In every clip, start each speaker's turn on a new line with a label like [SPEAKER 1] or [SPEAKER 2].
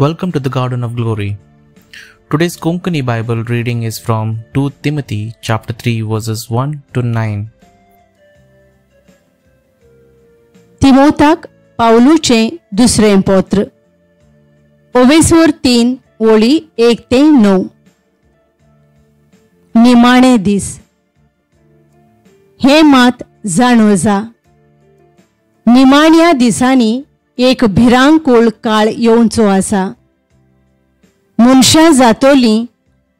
[SPEAKER 1] Welcome to the Garden of Glory. Today's Konkani Bible reading is from 2 Timothy chapter 3 verses 1 to 9.
[SPEAKER 2] तिमोताक पावलूचें दुसरें पत्र, ओवेसोर 3 ओळी 1 ते 9. निमाणे दीस. हें मात जाणो जा, निमाण्या दिसांनी एक भिरांकूळ काळ येवचो आसा. मनशां जातोलीं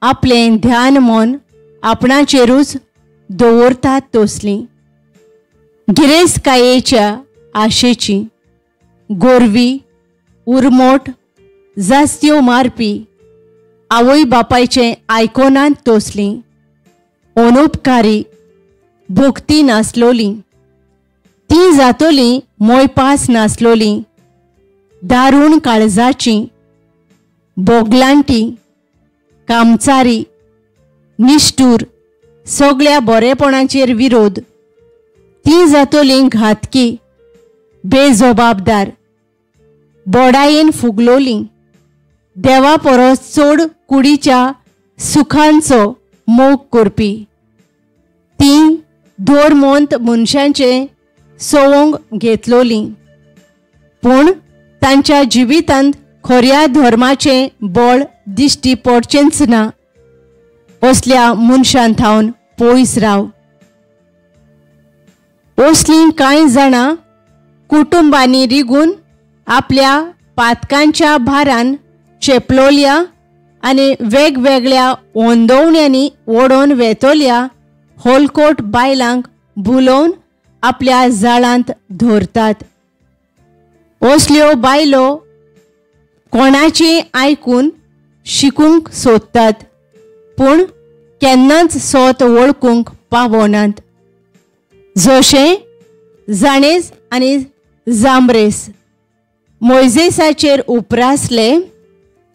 [SPEAKER 2] आपलें ध्यान मन आपणाचेरूच दवरतात तसलीं, गिरेस्तकायेच्या आशेची, गोरवी, उरमोट, जास्त्यो मारपी, आवय बापायचें आयकोनात तसलीं, अनुपकारी, भक्ती नासलोलीं, तीं जातोलीं मोयपास नासलोलीं, दारूण काळजाचीं, बोगलांटी, कामचारी, निश्ठूर, सगळ्या बरेपणाचेर विरोध, तीं जातोलीं घातकी, बेजबाबदार, बोडायेन फुगलोलीं, देवा परस चड कुडीच्या सुखांचो मोग करपी, तीं धोरमोंत मनशांचें सवंग घेतलोलीं, पूण तांच्या जिवितांत खऱ्या धर्माचें बळ दिश्टी पडचेंच ना. असल्या मनशां थावन पयस राव. असलीं कांय जाणां कुटुंबांनी रिगून आपल्या पातकांच्या भारान चेपलोल्या आनी वेगवेगळ्या ओंदोवण्यांनी ओडोन वेतोल्या होलकोट बायलांक भुलोवन आपल्या जाळांत धरतात. असल्यो बायलो कोणाचें आयकून शिकूंक सोदतात, पूण केन्नाच सोत वळखूंक पावनात. जशें जाणेस आनी जांब्रेस मोयजेसाचेर उप्रासले,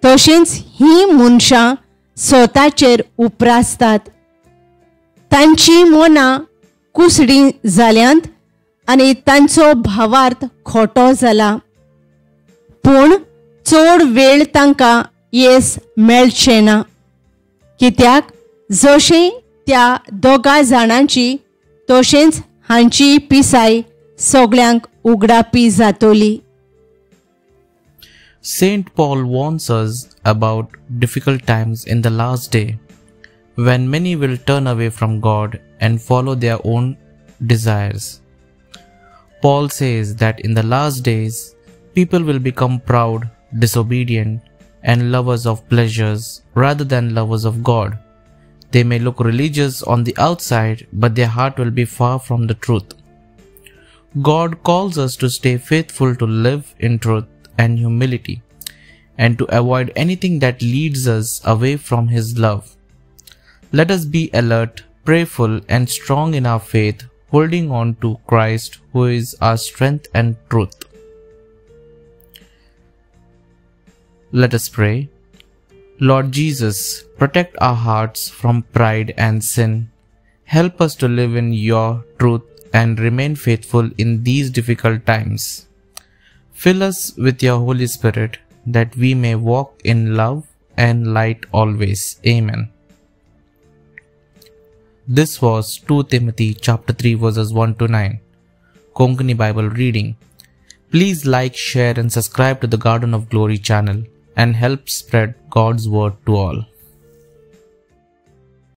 [SPEAKER 2] तशेंच हीं मनशां स्वताचेर उप्रासतात. तांची मनां कुसडीं जाल्यांत आनी तांचो भावार्थ खोटो जाला, पूण चड वेळ तांकां येस मेळचें ना. कित्याक जशें त्या दोगा जाणांची तशेंच हांची पिसाय सगळ्यांक उगडापी जातोली.
[SPEAKER 1] Saint Paul warns us about difficult times in the last day, when many will turn away from God and follow their own desires. Paul says that in the last days, people will become proud, disobedient, and lovers of pleasures rather than lovers of God. They may look religious on the outside, but their heart will be far from the truth. God calls us to stay faithful, to live in truth and humility, and to avoid anything that leads us away from His love. Let us be alert, prayerful, and strong in our faith, holding on to Christ, who is our strength and truth. Let us pray. Lord Jesus, protect our hearts from pride and sin. Help us to live in your truth and remain faithful in these difficult times. Fill us with your Holy Spirit, that we may walk in love and light always. Amen. This was 2 Timothy chapter 3 verses 1 to 9. Konkani Bible reading. Please like, share and subscribe to the Garden of Glory channel and help spread God's word to all.